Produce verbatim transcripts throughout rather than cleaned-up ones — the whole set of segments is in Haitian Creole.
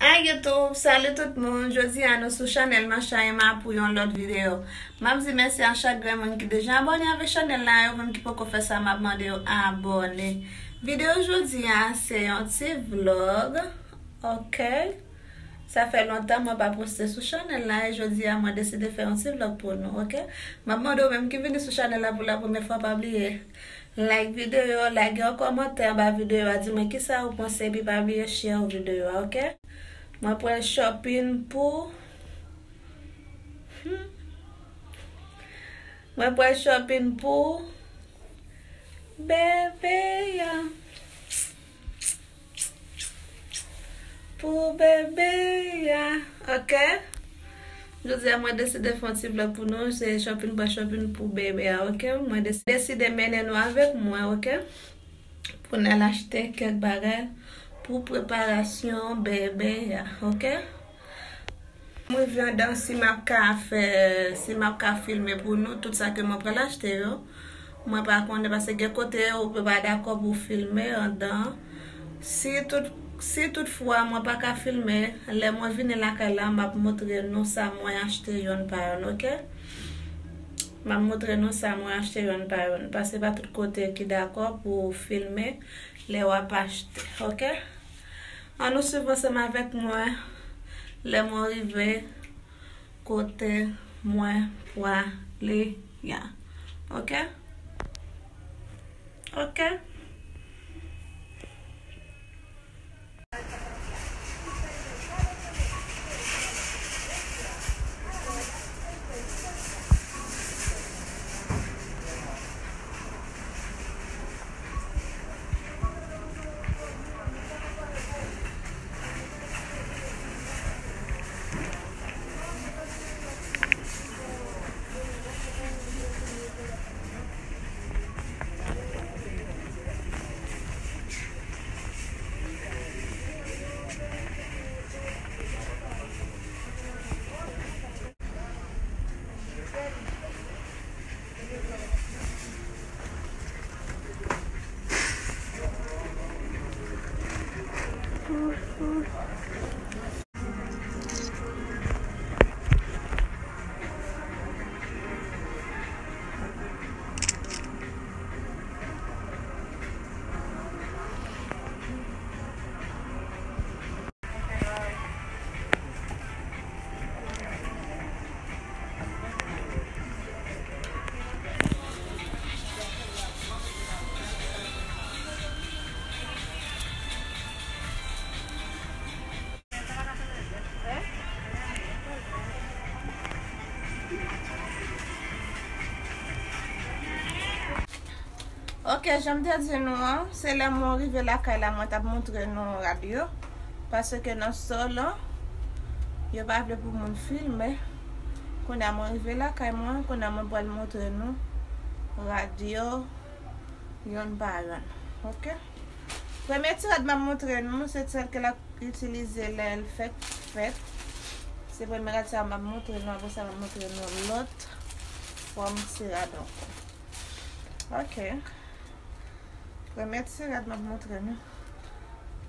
Hi YouTube, salut tout moun. Jodi a nou sou chanèl Masha Emma pou yon lòt videyo. M ap di mèsi a chak grenn moun ki deja abòne avèk chanèl la, yo menm ki poko fè sa, m ap mande yo abòne. Videyo jodi a se yon ti vlog, ok? Sa fè lontan mwen pa poste sou chanèl la, e jodi a mwen deside fè yon ti vlog pou nou, ok? M ap mande w menm ki vini sou chanèl la pou la premyè fwa, pa bliye like videyo, lage yon kòmantè anba videyo a, di mwen kisa ou panse, epi pa bliye share videyo a, ok? Mwen pral shopping pou, hmm. Mwen pral shopping pou bebe a. Pou bebe a, ok? Jodi a mwen deside fè yon ti vlog pou nou, se shopping, pa shopping pou bebe a, ok? Mwen desi-, deside mennen nou avèk mwen, ok? Pou n al achte kèk bagay pou preparasyon bebe a, ok? Mwen vin andan si m ap ka fè, si m ap ka filme pou nou tout sa ke mwen pral achte yo. Mwen pa konnen paske gen kote ou pa dakò pou filme andan. Si tout, si tout fwa mwen pa ka filme, lè mwen vini lakay la, m ap montre nou sa mwen achte yonn pa yonn, ok? M ap montre nou sa mwen achte yonn pa yonn. Paske pa tout kote ki dakò pou filme lè w ap achte, ok? Ann nou swiv ansanm avèk mwen lè mwen rive kote mwen pwale a. Ok? Ok? Ok, jan m te di nou an, se lè mwen rive lakay la, mwen t ap montre nou rad yo. Paske nan salon, yo pa vle pou moun filme. Kounye a mwen rive lakay mwen, kounye a mwen pral montre nou rad yo, yonn pa yonn. Ok? Premye ti rad m ap montre nou, se ti rad ke l ap itilize lè l fèk fèt. Se premye rad sa a m ap montre nou, apre sa m ap montre nou lòt fòm ti rad ankò. Ok. Premye ti rad m ap montre nou,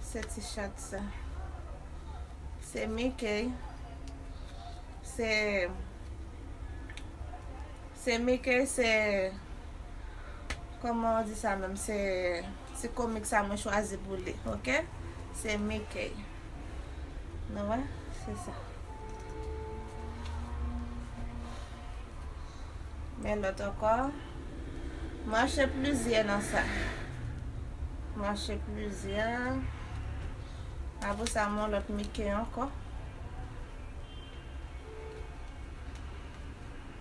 se ti chat sa. Se Mickey. Se, se Mickey, se, kòman w di sa menm? Se, se komik sa mwen chwazi pou li, ok? Se Mickey. Nou wè? Se sa. Men lòt ankò. Mwen achte plizyè nan sa. Mwen achte plizyè. Apre sa, mwen lòt Mickey ankò.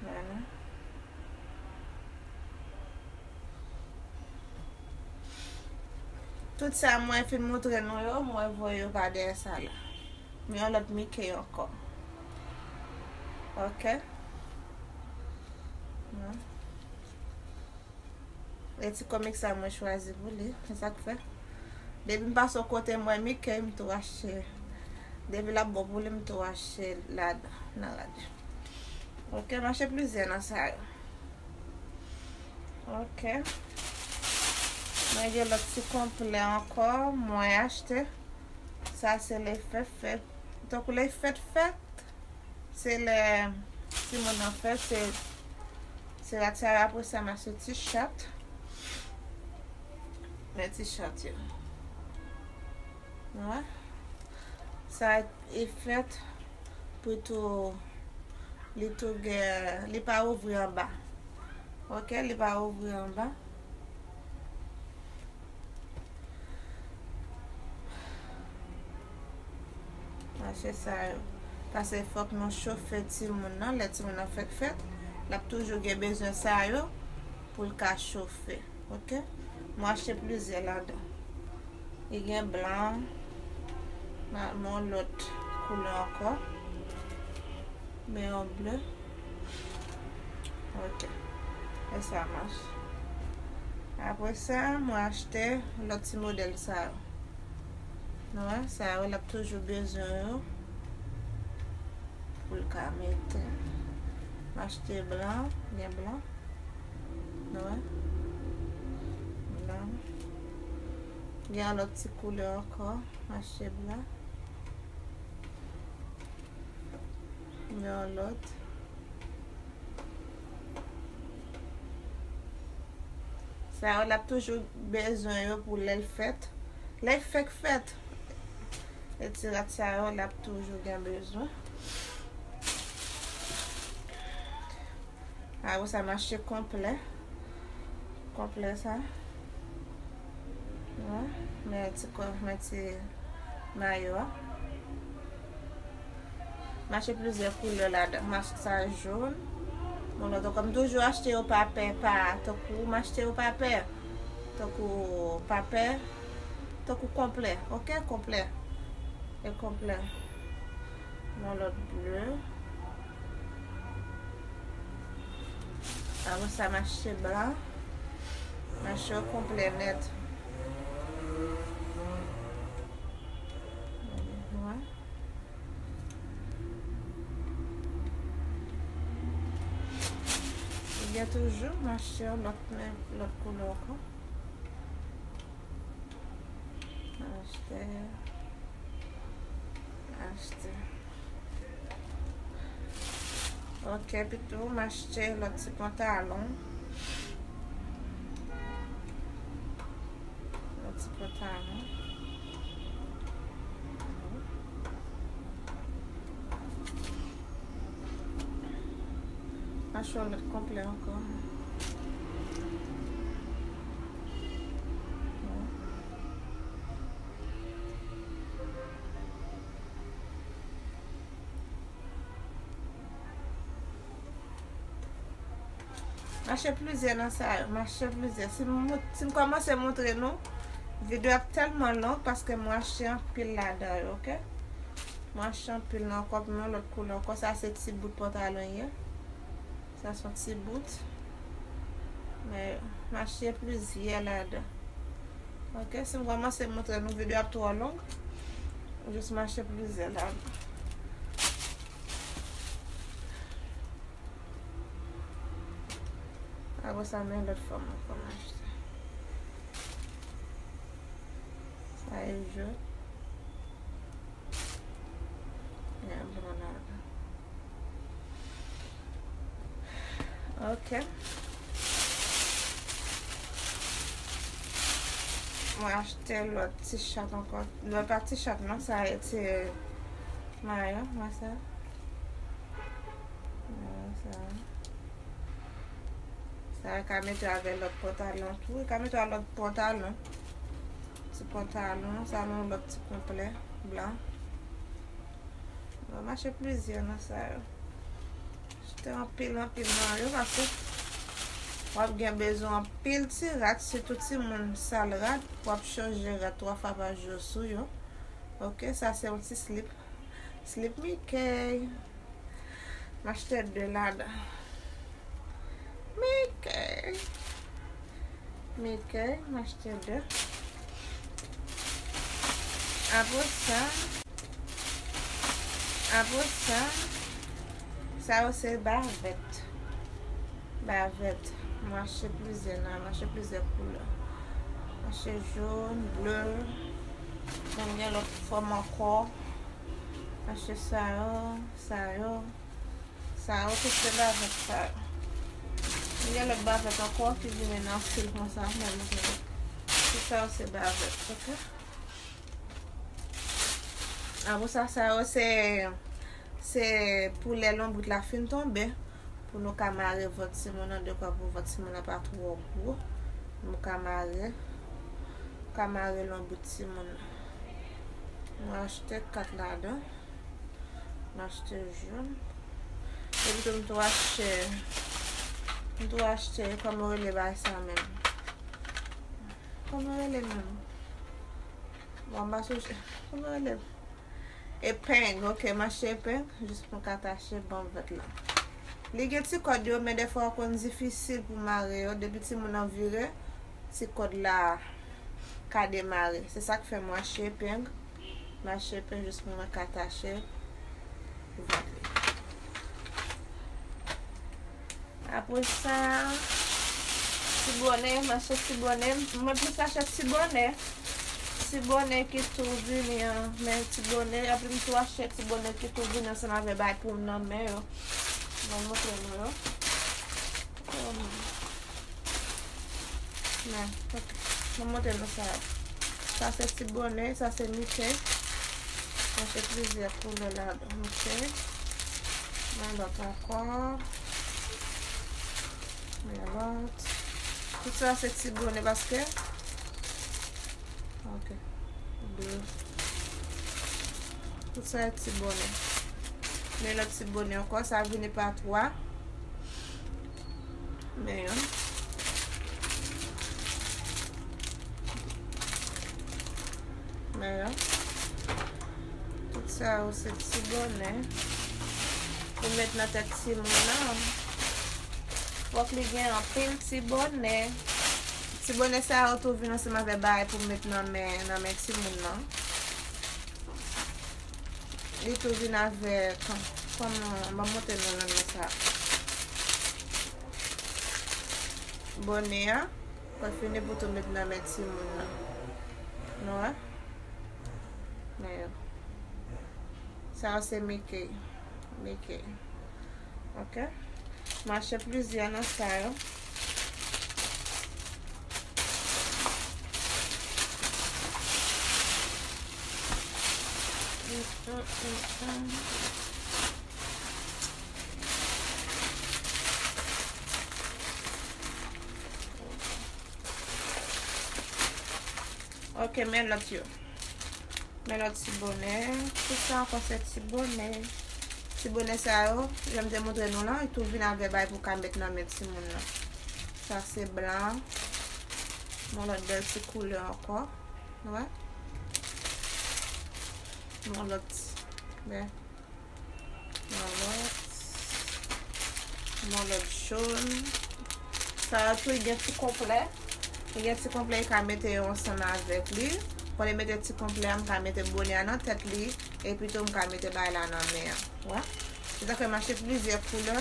Vwala. Tout sa mwen fin montre nou yo, mwen voye yo pa dèyè sa la. Men yon lòt Mickey ankò. Ok. Non. E ti komik sa mwen chwazi pou li. Se sa k fè. Depi m pase yon kote m wè Mickey, m tou achte. Depi l ap bon pou li, m tou achte ladan, nan rad. Ok, m achte plizyè nan sa yo. Ok. Mwen gen lòt ti konplè ankò, mwen achte. Sa se lè fèt fèt. Tankou lè fèt fèt, se lè timoun nan fèt, se, se rad sa yo. Apre sa, m achte ti chat. Men ti chat yo. Wè. Sa e fèt pou tou, li tou gen, li pa ouvri anba. Ok, li pa ouvri anba. Mache sa yo. Paske fòk nou chofe timoun nan. Lè timoun nan fèk fèt, l ap toujou gen bezwen sa yo pou l ka chofe. Ok? Mwen achte plizyè ladan. Li gen blan, ma-, yon lòt koulè ankò. Men yon ble. Ok. E sa mache. Apre sa, mwen achte lòt ti modèl sa yo. Nou wè, sa yo, l ap toujou bezwen yo pou l ka mete. M achte blan, gen blan. Nou wè? Blan. Gen yon lòt ti koulè ankò. M achte blan. Gen yon lòt. Sa yo, l ap toujou bezwen yo pou lè l fèt. Lè l fèk fèt. E ti rad sa yo, l ap toujou gen bezwen. Apre sa, m achte konplè. Konplè sa. Wè, men ti kò, men ti mayo a. M achte plizyè koulè ladan. M achte sa jòn. Bon, lòt ankò, m toujou achte yo pa pè, pa, tankou m achte yo pa pè. Tankou pa pè, tankou konplè. Ok, konplè. E konplè. Yon lòt ble. Apre sa, m achte blan. M achte yo konplè nèt. Wè. Gen toujou, m achte yon lòt, men lòt koulè ankò. Achte. Achte. Ok, epi tou, m achte lòt ti pantalon. Lòt ti pantalon. Achte yon lòt konplè ankò. M achte plizyè nan sa yo. M achte plizyè. Si m mont-, si m kòmanse montre nou, videyo ap tèlman long paske mwen achte anpil ladan yo, ok? Mwen achte anpil nan kòp mwen, lòt koulè ankò. Sa se ti bout pantalon ye. Sa se yon ti bout. Men, m achte plizyè ladan. Ok, si m kòmanse montre nou, videyo ap twò long. Jis m achte plizyè ladan. Apre sa, men lòt fòm ankò m achte. Sa e jòn. Gen blan ladan. Ok. Mwen achte lòt ti chat ankò. Lòt pa ti chat non, sa e ti mayo, mwen sa. Mwen sa. Sa e ka mete avè lòt pantalon tou. E ka mete a lòt pantalon. Ti pantalon, sa nan lòt ti konplè blan. Mwen mache plizyè nan sa yo. Achte anpil, anpil nan yo, paske w ap gen bezwen anpil ti rad, sitou timoun sal rad, w ap chanje rad twa fwa pa jou sou yo. Ok, sa se yon ti slip. Slip Mickey. M achte de ladan. Mickey. Mickey, m achte de. Apre sa, apre sa, sa yo se bavèt. Bavèt. M achte plizyè nan, m achte plizyè koulè. M achte jòn, ble. Mwen gen lòt fòm ankò. Achte sa yo, sa yo. Sa yo, tout se bavèt sa yo. Gen lòt bavèt ankò ki vini nan fil konsa, mwen montre nou. Tout sa yo se bavèt, ok? Apre sa, sa yo se, se pou lè lonbrit la fin tonbe, pou nou ka mare vant timoun nan, dekwa pou vant timoun nan pa twò gwo. Nou ka mare, ka mare lonbrit timoun nan. Mwen achte kat ladan. Mwen achte jòn. Epi tou m tou achte, m tou achte, kòman yo rele bagay sa menm? Kòman yo rele menm? Bon, m pa sonje. Kòman yo rele? Epeng, ok, m achte epeng, jis pou m ka atache ban vant lan. Li gen ti kòd yo, men dèfwa yo konn difisil pou mare yo. Depi timoun nan vire, ti kòd la ka demare. Se sa k fè mwen achte epeng. M achte epeng jis pou mwen ka atache vant li. Apre sa, ti bonè, m achte ti bonè. Mwen plis achte ti bonè. Ti bonè ki tou vini an, men ti bonè, epi m tou achte ti bonè ki tou vini ansanm avè bagay pou m nan men yo. Mwen montre nou yo. Men, ok. Mwen montre nou sa yo. Sa se ti bonè, sa se Mickey. Mwen achte plizyè koulè ladan, ok. Men lòt ankò. Men lòt. Tout sa se ti bonè paske, ok. De. Tout sa e ti bonè. Men lòt ti bonè ankò, sa vini pa twa. Men yon. Men yon. Tout sa yo se ti bonè. Pou met nan tèt timoun nan. Fòk li gen anpil ti bonè. Ti bonè sa yo tou vin ansanm avè bagay pou met nan men, nan men timoun nan. Li tou vin avèk, kòman, m ap montre nou nan men sa. Bonè a, pou fini pou tou met nan men timoun nan. Nou wè? Men yo. Sa yo se Mickey. Mickey. Ok. M achte plizyè nan sa yo. Mm, mm, mm, mm. Ok, men lòt yo. Men lòt ti bonè. Tout sa ankò se ti bonè. Ti bonè sa yo, jan m te montre nou lan, li tou vin avè bagay pou ka met nan men timoun nan. Sa se blan. Yon lòt bèl ti koulè ankò. Wè. Yon lòt. Bè. Yon lòt. Yon lòt jòn. Sa yo tou, li gen ti konplè. Li gen ti konplè, li ka mete yo ansanm avèk li. Pou li mete ti konplè a, m ka mete bonè a nan tèt li. Epi tou, m ka mete bagay la nan men an. Wè. Se sa k fè m achte plizyè koulè.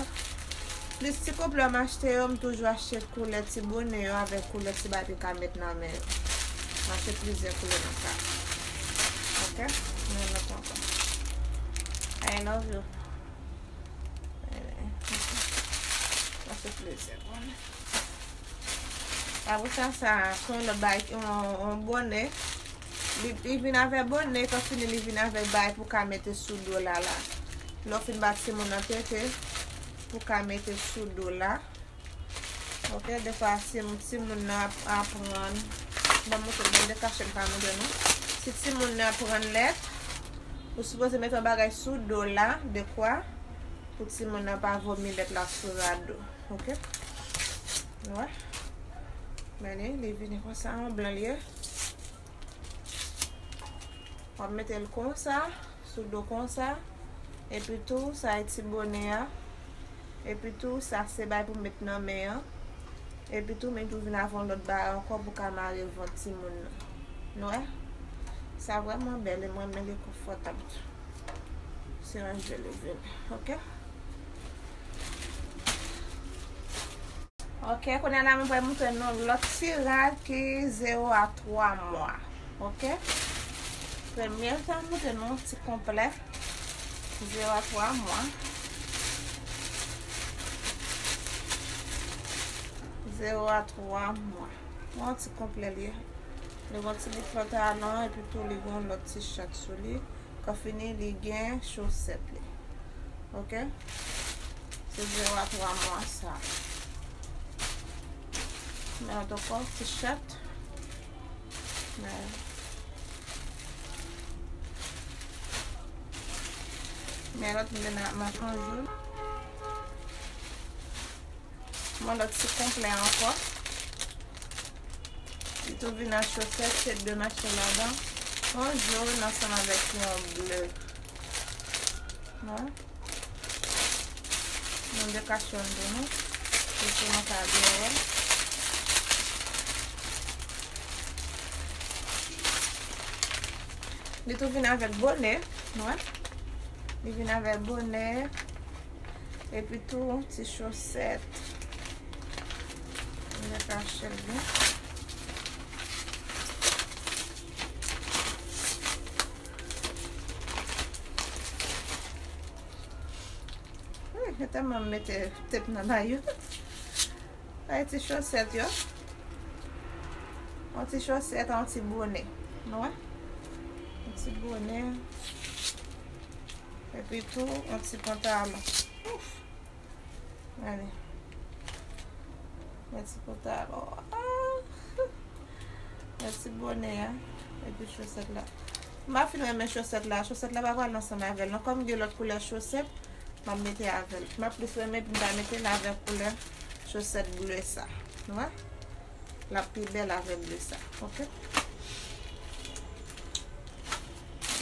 Plis ti konplè m achte yo, m toujou achte koulè ti bonè yo avèk koulè ti bagay pou ka met nan men yo. M achte plizyè koulè nan sa. Ok? Men lòt ankò. I love you. Sa se plizyè bonè. Apre sa, sa, se yon lòt bagay, yon, yon bonè. Li, li vin avè bonè, kan fini li vin avè bagay pou ka mete sou do la la. Lè w fin ba timoun nan tete, pou ka mete sou do la. Ok, defwa si timoun nan ap, aprann, ban m montre, ban m dekache m ka montre nou. Si timoun nan aprann lèt, ou sipoze mete yon bagay sou do la, dekwa, pou timoun nan pa vomi lèt la sou rado. Ok? Wè. Men li, li vini konsa, an blan li ye. W ap mete l konsa, sou do konsa. Epi tou, sa e ti bonè a. Epi tou, sa se bay pou met nan men an. Epi tou, men tou vin avè yon lòt bagay ankò pou ka mare vant timoun nan. Nou wè? Sa vrèman bèl e mwen renmen li konfòtab tou. Se yon joli vin. Ok? Ok, kounye a la mwen pral montre nou lòt ti rad ki zewo a twa mwa. Ok? Premye sa, m montre nou ti konplè. Zero a twa mwa. Zero a twa mwa. Yon ti konplè li ye. Li gon ti bout pantalon epi tou li gon lòt ti chat sou li. Kan fini, li gen chosèt li. Ok? Se zero a twa mwa sa. Men ankò ti chat. Men, men lòt mwen nan mank yon jou. Mwen lòt ti konplè ankò. Li tou vin ak chosèt, se de mache ladan. Yon jòn ansanm avèk yon ble. Wè. Mwen dekache yon tou nou. Pou nou ka byen wè. Li tou vin avèk bonè, wè. Li vin avèk bonè. Epi tou, ti chosèt. Mwen dekache l byen. Wi, yo tèlman mete tep nan mayo. Ay, ti chosèt yo. Yon ti chosèt, yon ti bonè. Nou wè? Yon ti bonè. Epi tou, yon ti pantalon. Ouf! Gade. Yon ti pantalon. Ah! Yon ti bonè a. Epi chosèt la. M pa fin renmen chosèt la. Chosèt la pa pral ansanm avè l non. Kòm gen lòt koulè chosèt, m ap mete avè l. M ap plis renmen pou m ta mete l avèk koulè chosèt ble sa. Nou wè? L ap pi bèl avèk ble sa. Ok?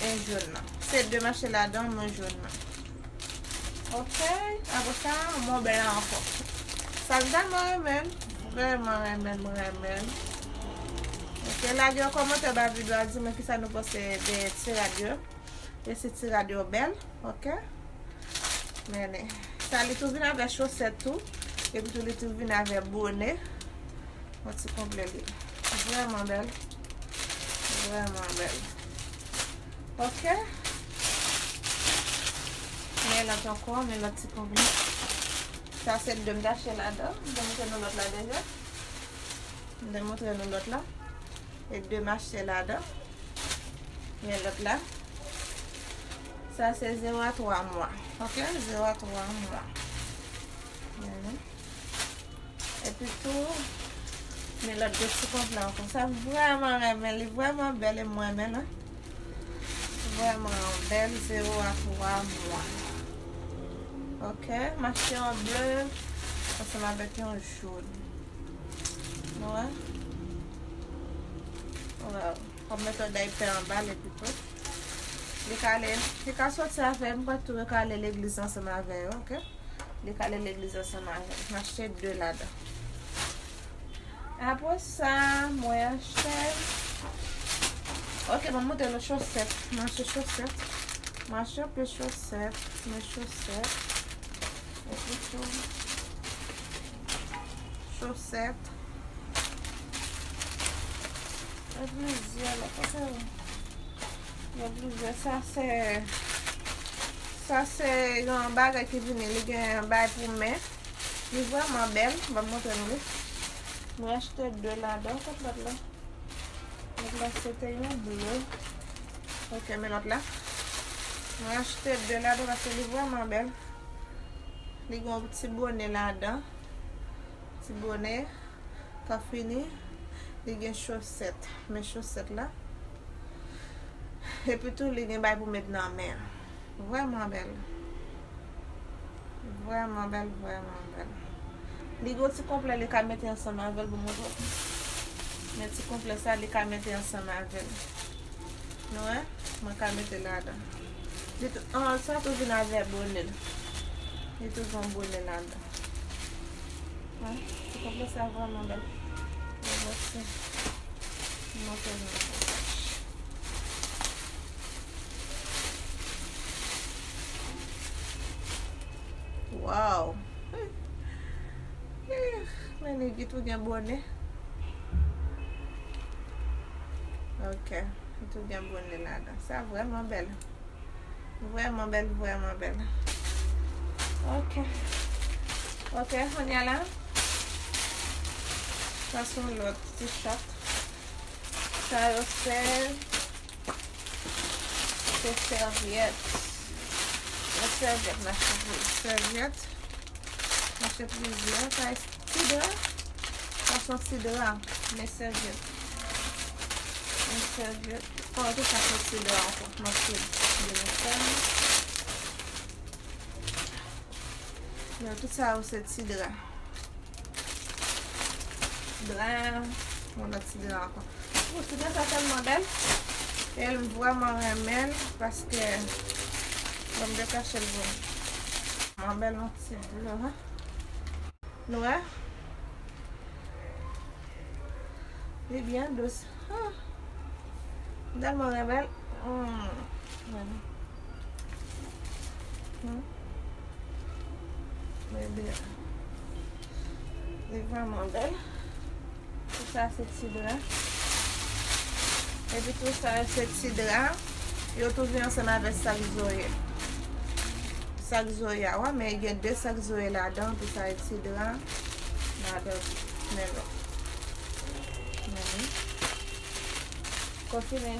E jòn nan. Se de mache ladan, mwen jòn nan. Ok? Apre sa, mwen bèl ankò. Sa m tèlman renmen l. Vrèman renmen l, mwen renmen l. Ok, lage yon kòmantè ba videyo a, di mwen kisa nou panse de ti rad yo. E si ti rad yo bèl, ok? Men, sa li tou vin avèk chosèt tou. Epi tou li tou vin avèk bonè. Yon ti konplè li. Vrèman bèl. Vrèman bèl. Ok? Men lòt ankò, men lòt ti konplè. Sa se de m t achte ladan. M te montre nou lòt la deja. M te montre nou lòt la. E de m achte ladan. Men lòt la. Sa se zero a twa mwa. Ok? Zero a twa mwa. Mhm. Epi tou, men lòt de ti konplè ankò. Sa vrèman renmen, li vrèman bèl e mwen renmen l, wi. Vrèman bèl, zero a twa mwa. Ok, m achte yon ble ansanm avèk yon jòn. Nou wè? Wow. W ap mete yon daypè anba l epi tou. Li ka ale, li ka soti avè m, m pral tou rale legliz ansanm avè yo, ok? Li ka ale legliz ansanm avè m. M achte de ladan. Apre sa, mwen achte. Ok, mwen montre nou chosèt. Mwen achte chosèt. Mwen achte anpil chosèt. Men chosèt. Epi tou. Chosèt. Gen plizyè la, kote yo? Gen plizyè. Sa se, sa se yon bagay ki vini, li gen bay pou men. Li vrèman bèl. M ap montre nou li. Mwen achte de ladan. Kot lòt la? Lòt la se te yon ble. Ok, men lòt la. Mwen achte de ladan paske li vrèman bèl. Li gen yon ti bonè ladan. Ti bonè. Kan fini, li gen chosèt. Men chosèt la. Epi tou, li gen bay pou met nan men an. Vrèman bèl. Vrèman bèl, vrèman bèl. Li gen ti konplè li ka mete ansanm avè l pou montre w. Men ti konplè sa, li ka mete ansanm avè l. Nou wè? Mwen ka mete ladan. Li tou, an, sa tou vin avè bonè l. Li tou gen bonè ladan. Wè, ti konplè sa vrèman bèl. Mwen mèsi. Mwen fè nou. Wow. Men li tou gen bonè. Ok. Li tou gen bonè ladan. Sa vrèman bèl. Vrèman bèl, vrèman bèl. Ok. Ok, kounye a la, sa se yon lòt ti chat. Sa yo se, se sèvyèt. Yon sèvyèt, m achte pou sèvyèt. M achte plizyè. Sa e ti dra. Sa se yon ti dra. Men sèvyèt. Men sèvyèt. Kòm tou sa se ti dra ankò. M achte de mouton. Men tout sa yo se ti dra. Dra, yon lòt ti dra ankò. Ou, ti dra sa tèlman bèl. E m vrèman renmen l paske, bon, m te kache l pou nou. Vrèman bèl, yon ti dra. Nou wè? Li byen dous. Ah. M tèlman renmen l. Hmm. Hmm. Li byen. Li vrèman bèl. Tout sa se ti dra. Epi tout sa yo se ti dra. Yo tou vin ansanm avèk sak zoye. Sak zoye a, wè, men gen de sak zoye ladan, tout sa e ti dra. Ladan, men lòt. Men wi. Konfime.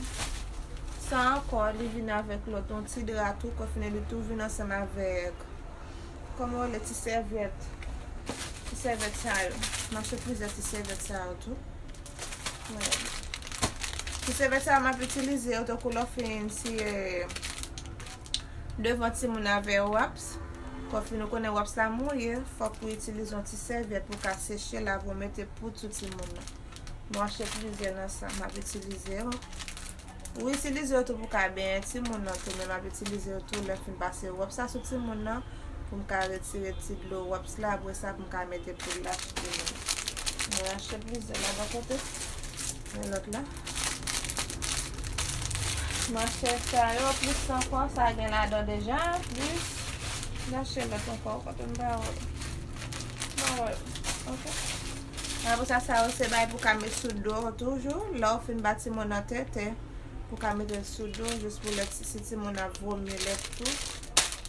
Sa ankò, li vin avèk lòt, yon ti dra tou, konfime, li tou vin ansanm avèk, kòman yo rele, ti sèvyèt. Ti sèvyèt sa yo. M achte plizyè ti sèvyèt sa yo tou. Ti sèvyèt sa yo m ap itilize yo tankou lè w fin siye devan timoun avè wòps. Konfime, ou konnen wòps la mouye, fòk ou itilize yon ti sèvyèt pou w ka seche l avan w mete poud sou timoun nan. M achte plizyè nan sa, m ap itilize yo. Ou itilize yo tou pou ka benyen timoun nan tou, men m ap itilize yo tou lè m fin pase wòps la sou timoun nan, pou m ka retire ti dlo wòps la, apre sa pou m ka mete poud la sou timoun nan. Mwen achte plizyè la bò kote. Men lòt la. M achte sa yo, plis ankò, sa gen ladan deja, plis. M achte lòt ankò, kote m pa wè. M pa wè. Ok. Apre sa, sa yo se bagay pou ka met sou do toujou. Lè w fin ba timoun nan tete, pou ka mete l sou do, jis pou lè ti, si timoun ap vomi lèt tou,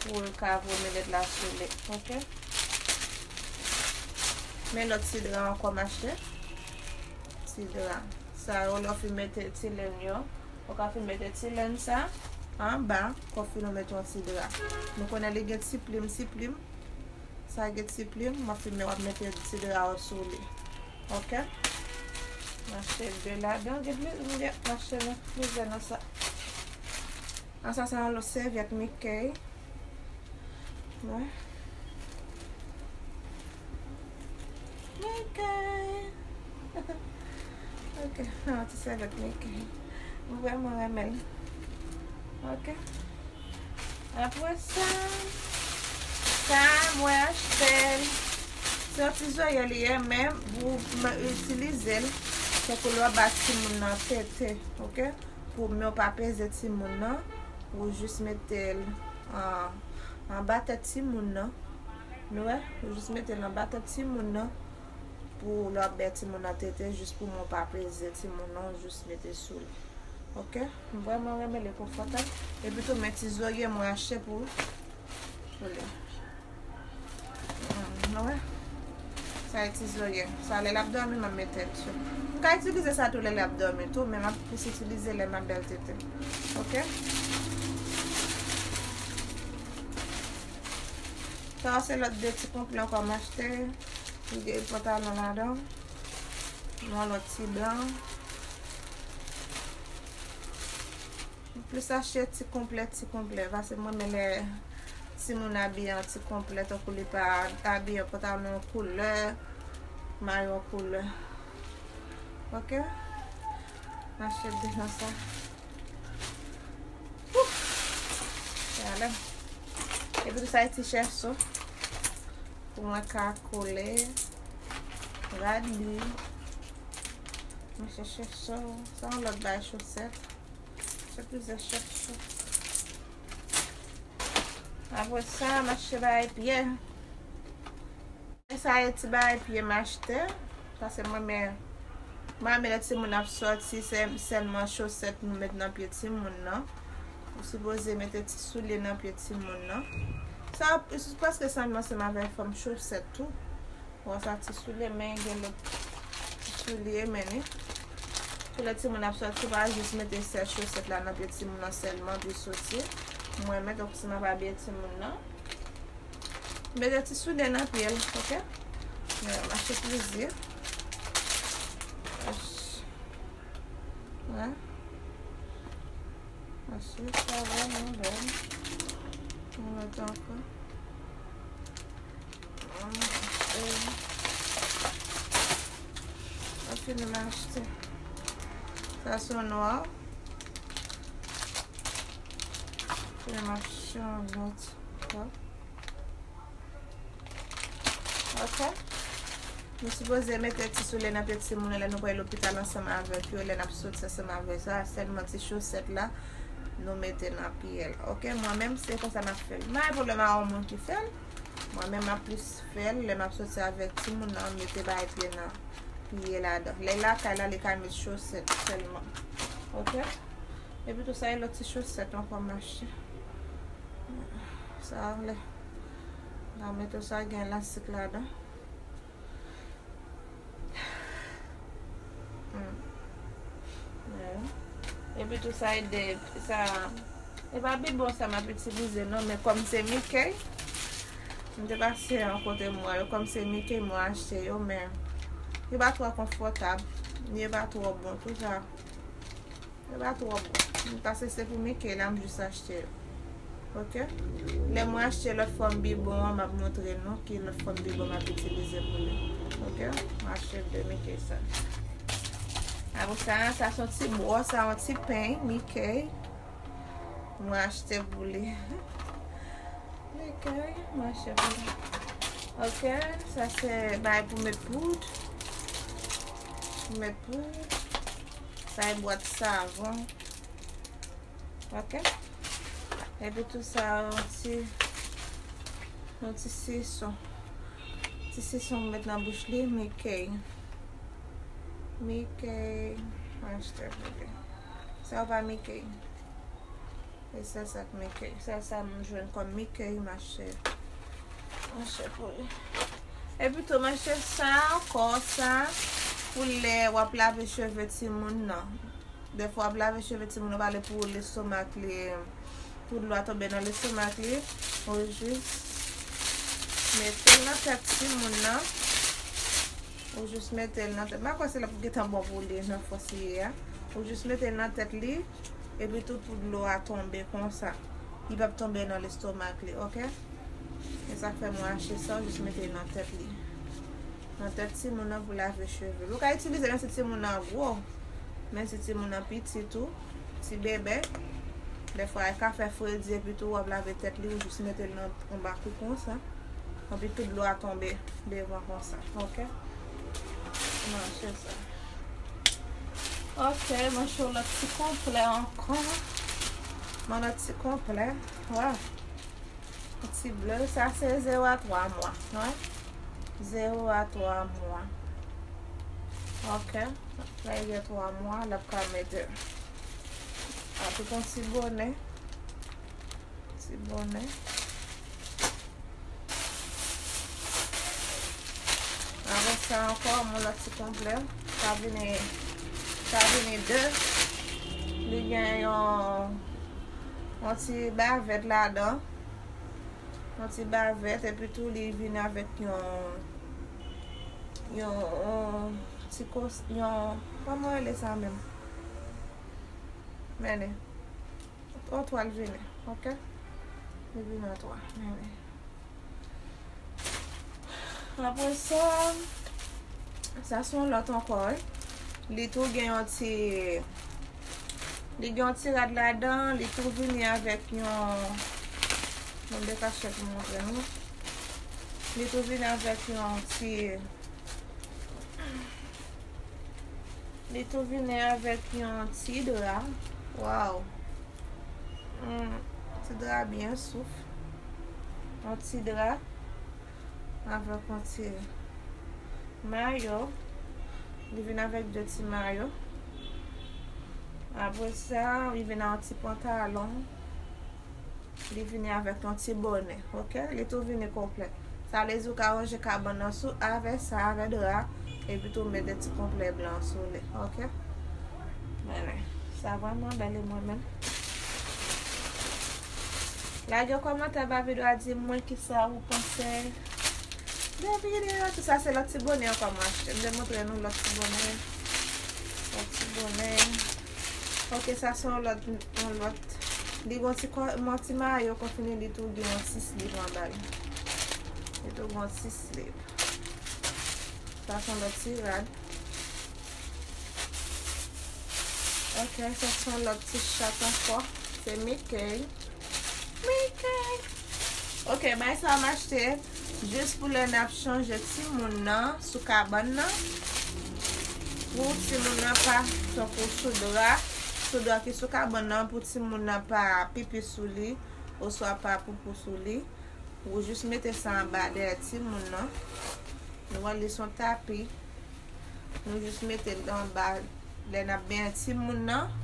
pou l ka vomi lèt la sou li. Ok? Men lòt ti dra ankò m achte. Ti dra. Sa yo, lè w fin mete ti lenn yo, ou ka fin mete ti lenn sa anba, konfime w mete yon ti dra. Nou konnen li gen ti plim, ti plim. Sa gen ti plim, m ap filme w ap mete ti dra w sou li. Ok? M achte de ladan, gen pli, m gen, m achte nan plizyè nan sa. An sa, se yon lòt sèvyèt Mickey. Wi. Mickey. Ok, yon ti sèvyèt Mickey. M vrèman renmen l. Ok. Apre sa, sa mwen achte l. Se yon ti zoye li ye, men pou m itilize l, tankou lè w ap ba timoun nan tete, ok? Pou men w pa peze timoun nan, ou jis mete l an, anba tèt timoun nan. Nou wè? Ou jis mete l anba tèt timoun nan. Pou lè w ap bay timoun nan tete, jis pou men w pa peze timoun nan, ou jis mete sou li. Ok? M vrèman renmen li konfòtab. Epi tou, men ti zoye mwen achte pou, pou li. Hmm, nou wè? Sa e ti zoye. Sa lè l ap dòmi, m ap mete l sou. M ka itilize sa tou lè l ap dòmi tou, men m ap plis itilize lè m ap bay l tete. Ok? Sa se lòt de ti konplè ankò m achte. Li gen pantalon ladan. Yon lòt ti blan. M plis achte ti konplè, ti konplè. Paske mwen renmen lè timoun abiye an ti konplè, tankou li pa abiye an pantalon koulè, mayo koulè. Ok? M achte de nan sa. Ouf! Gade. Epi tou sa e ti chèso. Pou mwen ka kole rad li. Mwen chèche so. Sa yon lòt bagay chosèt. Se plizyè chèso. Apre sa, m achte bagay pyè. Sa e ti bagay pye m achte. Paske mwen, men, mwen renmen lè timoun ap sòti, se sèlman chosèt nou met nan pye timoun nan. Ou sipoze mete ti soulye nan pye timoun nan. Sa, se prèske sanble ansanm avèk fòm chosèt tou. Bon, sa ti soulye, men gen lòt ti soulye, men ni. Pou lè timoun ap sòti, pa jis mete sèl chosèt la nan pye timoun nan sèlman, pou l soti. Mwen, men, donk, si m ap abiye timoun nan, mete ti soulye nan pye l, oke? Mwen mache plizyè. Wè. Answit, sa vrèman bèl. Mwen mete ankò. Mwen achte. Mwen fini m achte. Sa se nwa. Fini m achte yon lòt. Ok. Nou sipoze mete ti soulye nan pye timoun yo lè nou pral lopital ansanm avèk yo, lè n ap soti ansanm avèk yo. Sa sèlman ti chosèt la nou mete nan pye l. Ok, mwen menm se konsa m ap fè l. M pa gen pwoblèm a yon moun ki fè l. Mwen menm m ap plis fè l lè m ap soti avèk timoun nan, mete bagay pye nan pye ladan. Lè l lakay la, li ka met chosèt sèlman. Ok? Epi tou sa e lòt ti chosèt ankò m achte. Sa anlè. Nan men tou sa gen elastik ladan. Hmm. Yeah. Epi tou sa e de, sa, e pa bibwon sa m ap itilize non, men kòm se Mickey, m te pase yon kote m wè yo, kòm se Mickey mwen achte yo, men yo pa twò konfòtab, yo pa twò bon, tou sa. Yo pa twò bon. Paske se pou Mickey la, m jis achte yo. Ok? Lè mwen achte lòt fòm bibwon an, m ap montre nou ki lòt fòm bibwon m ap itilize pou li. Ok? Mwen achte de Mickey sa. Apre sa, sa se yon ti bwòs, sa yon ti peny Mickey. Mwen achte pou li. Mickey, mwen achte pou li. Ok, sa se bagay pou met poud. Pou met poud. Sa e bwat savon. Ok. Epi tou sa, yon ti, yon ti sison. Ti sison m met nan bouch li, Mickey. Mickey, mwen achte pou li. Sa yo pa Mickey. E sèl sa k Mickey. Sèl sa m jwenn kòm Mickey, m achte. M achte pou li. Epi tou, m achte sa ankò, sa, pou lè w ap lave cheve timoun nan. Dèfwa w ap lave cheve timoun nan, pale pou lestomak li, pou dlo a tonbe nan lestomak li, ou jis mete l nan tèt timoun nan. Ou jis mete l nan tèt. M pa kwè se l ap gentan bon pou li nan fòs li ye a. Ou jis mete l nan tèt li, epi tou pou dlo a tonbe konsa. Li p ap tonbe nan lestomak li, ok? E sa k fè mwen achte sa, ou jis mete l nan tèt li. Nan tèt timoun nan pou lave cheve l. Ou ka itilize menm si timoun nan gwo, menm si timoun nan piti tou, ti bebe. Dèfwa, e ka fè fredi, epi tou w ap lave tèt li, ou jis mete l nan anba kou konsa. Epi tout dlo a tonbe devan konsa. Ok? Mwen achte sa. Ok, mwen achte yon lòt ti konplè ankò. Mwen lòt ti konplè. Waw. Ti ble, sa se zewo a twa mwa, wi. Zewo a twa mwa. Ok. Lè l gen twa mwa, l ap ka mete. Epi yon ti bonè. Ti bonè. Apre sa ankò, yon lòt ti konplè. Sa vini, sa vini de. Li gen yon, yon ti bavèt ladan. Yon ti bavèt, epi tou li vin avèk yon, yon, yon ti kos, yon, kòman yo rele sa menm? Mennen. An twa l vini, ok? Li vin an twa, mennen. Apre sa, sa se yon lòt ankò, wi. Li tou gen yon ti, li gen yon ti rad ladan, li tou vini avèk yon, mwen de kachèt pou montre nou. Li tou vini avèk yon ti, li tou vini avèk yon ti dra. Waw. Hmm, ti dra byen souf. Yon ti dra avèk yon ti mayo. Li vin avèk de ti mayo. Apre sa, li vin ak yon ti pantalon. Li vini avèk yon ti bonè, ok? Li tou vini konplè. Sa vle di ou ka ranje kabann nan sou avè sa, avè dra, epi tou met de ti konplè blan sou li, ok? Men, sa vrèman bèl, e mwen menm. Lage yon kòmantè ba videyo a, di mwen kisa ou panse de videyo a. Tout sa se lòt ti bonè ankò mwen achte. M te montre nou lòt ti bonè. Lòt ti bonè. Ok, sa se yon lòt, yon lòt. Li gon ti kò, yon ti mayo, konfini li tou gen yon ti sleeve anba l. Li tou gon ti sleeve. Sa se yon lòt ti rad. Ok, sa se yon lòt ti chat ankò. Se Mickey. Mickey. Ok, bay sa m achte jis pou lè n ap chanje timoun nan sou kabann nan. Pou timoun nan pa tankou sou dra, sou dra ki sou kabann nan, pou timoun nan pa pipi sou li, oswa pa poupou sou li. Ou jis mete sa anba dèyè timoun nan. Nou wè li se yon tapi. Nou jis mete l anba lè n ap benyen timoun nan.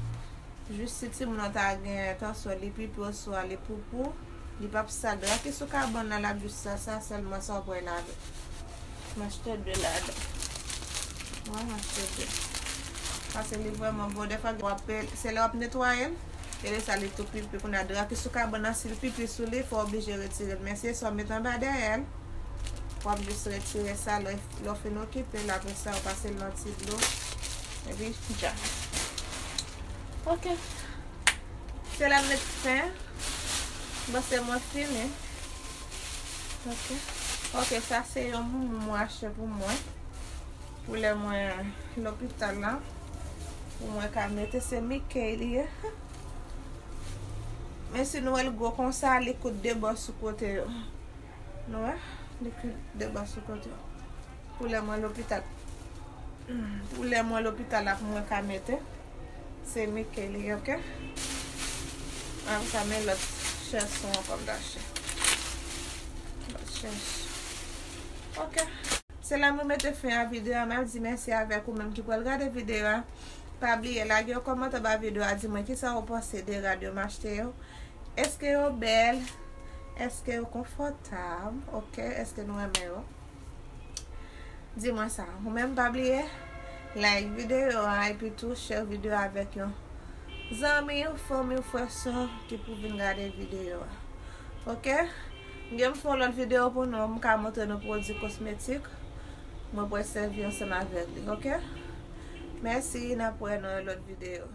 Jis si timoun nan ta gen entansyon li pipi oswa li poupou, li p ap sal. Dra ki sou kabann nan, l ap jis sal sa, sèlman sa w pral lave. M achte de ladan. Wi, m achte de. Paske li vrèman bon. Dèfwa, w ap, se lè w ap netwaye l, e lè sa li tou pipi. Kounye a, dra ki sou kabann nan, si l pipi sou li, fò w oblije retire l. Men si se sa w met anba dèyè l, w ap jis retire sa lè, lè w fin okipe l. Apre sa, w pase l nan ti dlo. Epi, dja. Ok. Se la m met fen. Bon, se mwen fini. Ok. Ok, sa se yon moumou mwen achte pou mwen. Pou lè mwen lopital la. Pou mwen ka mete, se Mickey li ye. Men si nou wè l gwo konsa, li kout de bò sou kote yo. Nou wè? Li kout de bò sou kote yo. Pou lè mwen lopital. Pou lè mwen lopital la pou mwen ka mete. Se Mickey li ye, ok? Apre sa, men lòt chèson ankò m t achte. Lòt chèson. Ok. Se la mwen mete fen a videyo a. M ap di mèsi avèk ou menm ki pral gade videyo a. Pa bliye lage yon kòmantè ba videyo a, di mwen kisa ou panse de rad yo m achte yo. Èske yo bèl? Èske yo konfòtab? Ok, èske nou renmen yo? Di mwen sa. Ou menm pa bliye like videyo a epi tou share videyo a avèk yon zanmi, yon fanmi, yon frè, sè ki pou vin gade videyo a. Ok? M gen m fè yon lòt videyo pou nou, m ka montre nou pwodui kosmetik mwen pral sèvi ansanm avèk li, ok? Mèsi, n ap wè nan yon lòt videyo.